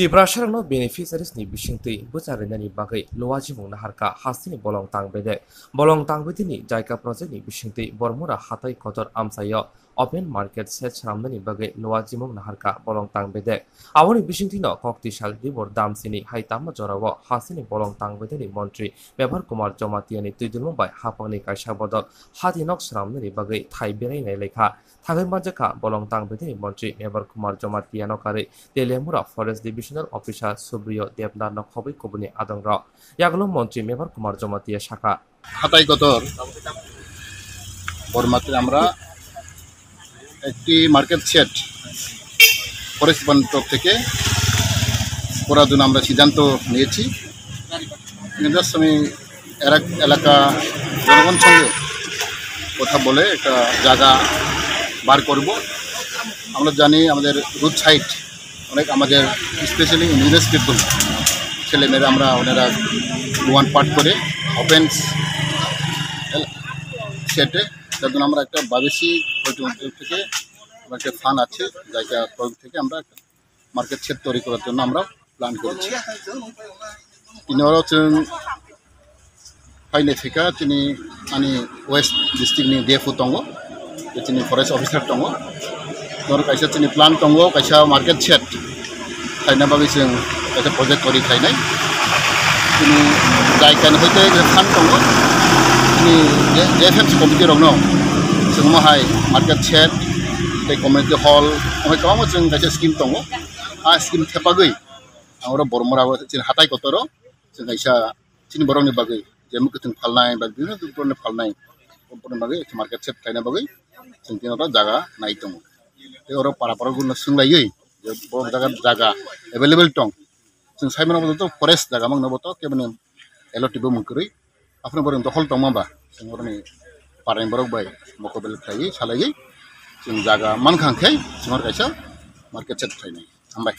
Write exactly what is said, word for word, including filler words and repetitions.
Tiprasarokno beneficiaries ni bisingtwi bwchar rinani bagwi Luajimung naharkha hasteni bolong tangbedek. Bolong tangbedekni Jaika project ni bisingtwi Bormura hatai kotor amchaio open market shed swnamnani bagwi Luajimung naharkha bolong tangbedek. Aboni bisingtwino kok tisal dibor damsini hai tamo jorao hasteni bolong tangbedekni montri Mebar Kumar Jomatiani twidulmo bai haphangni kaisa bodol hati nok swnamnani bagwi thai berai nailaikha. Thangwi manjakha bolong tangbedekni montri Mebar Kumar Jomatiano karwi Teliamura Forest Divisional Officer Subriyo Debnathno khobwi kubuni adongrok. Yagulo montri Mebar Kumar Jomatia sakha. Hatai kotor Bormatir amra একটি market shade forest department তরফ থেকে করার জন্য আমরা সিদ্ধান্ত নিয়েছি। কিন্তু just আমি এরা-, এলাকা জনগণ সঙ্গে কথা বলে একটা জায়গা বার করব। আমরা জানি আমাদের রোড সাইড অনেক আমাদের স্পেশালি ইন্ডিজিনাস পিপল ছেলেমেয়েরা আমরা ওনারা ওয়ান পার্ট করে ওপেন শেডে, যার জন্য আমরা একটা ভাবেছি হয়তো অঞ্চল থেকে আমার একটা ফান্ড আছে, জায়গা প্রয়োগ থেকে আমরা মার্কেট শেড তৈরি করার জন্য আমরা প্ল্যান করছি। Tini oro chwng phainai thika chini ani West District ni D F O tongo, chini forest officer tongo, norok kaisa chini plan tongo, kaisa market shed khaina bagwi chwng kaisa project kwrwi khainai. Chini jai kainwi hoite fan tongo, chini J F M C committee rokno chwng mohai market shed tei community hall, omo kwbangma chwng kaisa scheme tongo. A scheme thepagwi ang oro Bormora o chini hatai kotoro chwng kaisa chini borokni bagwi je mwkhwtwng phalnai ba bibhinno dhoroner phalnai, o borokni bagwi market shed khaina bagwi chwng tini oro jaga nai tongo. Tei oro para para gwnno swng laiwi je bo jaga, jaga available tong, chwng sai mano bo joto forest jaga mangno bo to keboni allot bo mung kwrwi, aphano borok dokhol tongma ba chwng oroni parani borok bai mokol belai khlaiwi salaiwi chwng jaga mankha hwnkhe chwng oro kaisa market shed khlainai. Hambai.